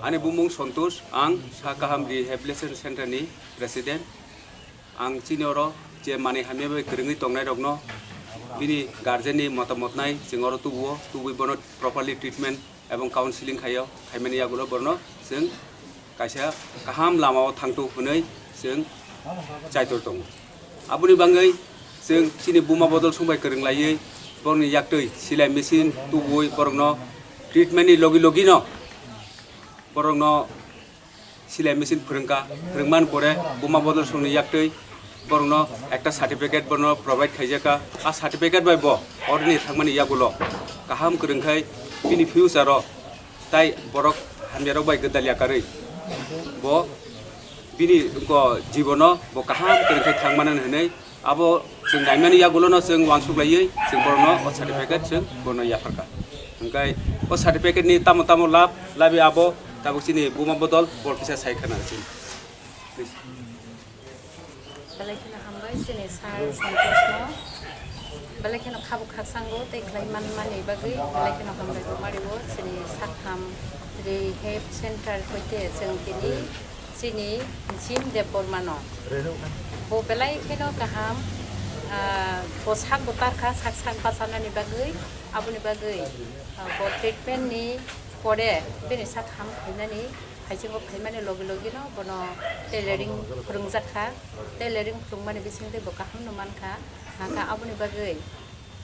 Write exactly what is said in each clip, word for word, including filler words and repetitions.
Ani bumung Santosh, ang Sa Kaham Rehabilitation Center ni President. Ang chini oro je manwi hamya bai kwrwngwi tongnai rokno, bini guardian ni motamot nai chwng oro tubuo, tubui bono properly treatment ebong counseling khaio, khaimani yagulo borno chwng kaisa kaham lamao thangthu hwnwi chwng chaitor tongo. Aboni bangwi chwng chini buma bodol songbai kwrwng laiwi borokni yaktwi silai machine tubui borokno treatment ni logi logi no borokno silai machine phwrwngkha, phwrwngmani pore buma bodol songni yaktwi borokno ekta certificate bono provide khaijaka. A certificate bai bo oroni thangmani yagulo kaham kwrwngkhai bini future o tai borok hamyarok bai gwdal yakarwi bo bini wngkha jibono bo kaham kwrwngkhai thangmani hwnwi abo chwng naimani yagulono chwng uansuk laiwi chwng borokno o certificate chwng bono yapharkha. Hwnkhe o certificate ni tamo tamo lab labi abo tabuk chini buma bodol bol kisa sai khana chini. Please. Belai kheno hambai chini sir Santosh no. Belai kheno khabuk khaksango tei khlai man mani bagwi belai kheno hambai bo mari bo chini Sakham Rehab Center hoite chwng tini chini Jim Debbarma no. Bo belai kheno kaham, ah, bo sak bo tarkha sak sak bachanani bagwi, aboni bagwi, ah, bo treatment ni pore bini sak ham khainani. Haisingo phaimani logi logi no bono tailoring phwrwngjak kha. Tailoring phwrwngmani bisingtwi bo kaham no mankha. Haka aboni bagwi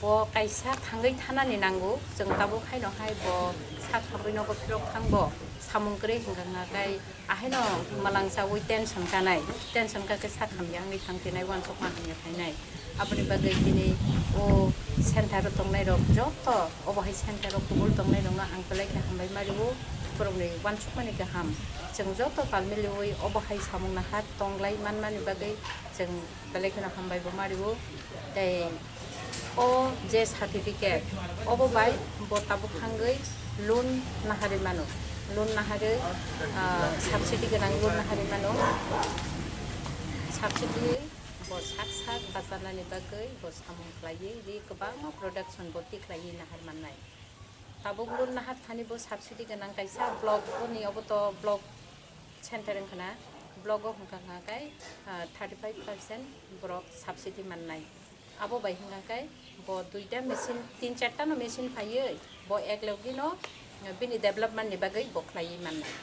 bo kaisa thangwi thanani nango. Chwng tabuk haino hai bo sak hamwi nogo phirok thang bo samung kwrwi hwnkha hwnkha khe ahaino mwlang chawi tension kanai. Tension kakhe sak hamya wngwi thang thinai uansukma hamya phainai. Aboni bagwi tini o center o tongnai rok joto, obo hai center o kubul tongnai rokno ang belai khe hambai ma rwo. Borokni uansukmani kaham. Chwng joto pal miliwi obo hai samung nahar tonglai manmani bagwi chwng belai kheno hambai bo ma rwo. Tei o je certificate obo bai bo tabuk thangwi loan naharwi mano. Loan naharwi, ah, subsidy gwnang loan naharwi mano. Subsidy Bo sak sak bachanani bagwi bo samung khlaiwi ri kwbangma production bo tikhlaiwi nahar mannai. Tabuk loan nahar thani bo subsidy gwnang kaisa block, boni obo to block center wngkha na, block o hwnkha hwnkha khe, ah, thirty five percent borok subsidy mannai. Abo bai hwnkha khe bo duita machine, tin charta no machine phaiwi bo ek logi no bini development ni bagwi bo khlaiwi mannai.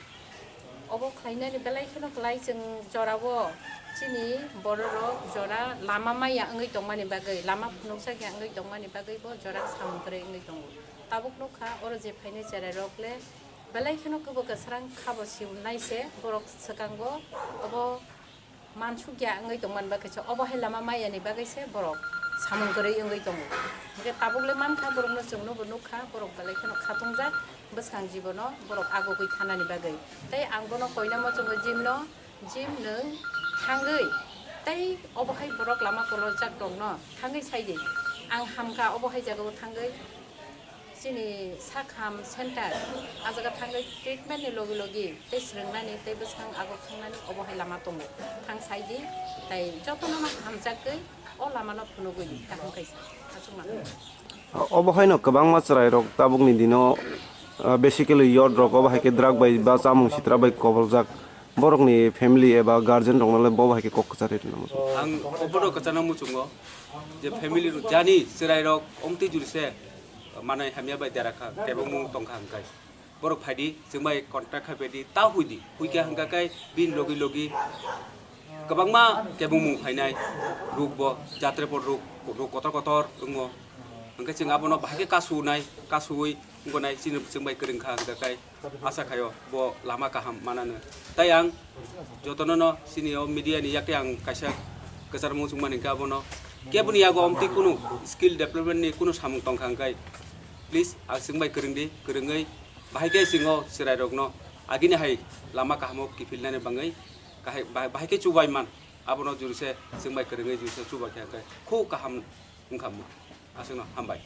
Obo khlainani belai kheno klai chwng jorao chini bororok jora lama maya wngwi tongmani bagwi, lama phunukjak ya wngwi tongmani bagwi bo jora samung kwrwi wngwi tongo. Tabuk nukha oro je phainai cherai rok le belai kheno kwbo kwsrang kha bo siwrnai se borok swkango obo mansukya wngwi tongmani bagwi se, obo hai lama mayani bagwi se borok samung kwrwi wngwi tongo. Hwnkhe tabuk le mankha, borokno chwngno bo nukha, borok belai kheno khatungjak bwskang jibono borok agugwi thanani bagwi. Tei ang bono koina muchungo Jim no, Jim nwng thangwi tei obo hai borok lama kolokjak rokno thangwi saidi. Ang hamkha obo hai jagao thangwi. Chini Sakham center, ah jaga thangwi treatment ni logi logi tei swrwngnani tei bwskang aguk thangnani obo hai lama tongo. Thang saidi, tei jotono no hamjakgwi o lama no phunugwi kaham kaisa. Aswk mano. Obo haino kwbangma chwrairok tabukni dino, ah, basically youth rok obo hai khe drug bai ba chamung sitra bai koboljak. Borokni family eba guardian rokno le bo hai khe kok kwcharwi rwna muchungo. Ang obono kwchana muchungo je family rok jani chwrairok omtwi juri se manai hamya bai dera kha, kebengmung tong kha hwnkhe. Borok phaidi, chwng bai contact khai phaidi, ta huidi, huikha hwnkha khe bini logi logi kwbangma kebengmung phainai, ruk bo, jatre por ruk, ruk kotor kotor wngo. Hwnkhe chwng abono bahai khe kasu nai, kasuwi wngkha nai, chini chwng bai kwrwng kha hwnkha khe. Asa khaio bo lama kaham manano. Tai ang jotono no chini o media ni yakhe ang kaisa kwchar muchung mani khe abono keboni yago omtwi kunu skill development ni kunu samung tong kha hwnkhe please ang chwng bai kwrwng di, kwrwngwi bahai khe chwng o chwrai rokno agini hai lama kaham o kiphil nani bangwi kahai bahai, bahai khe chubai man abono juruse chwng bai kwrwngwi juruse chubai khe hwnkhe khu kaham wngkha mo. Aswkno hambai.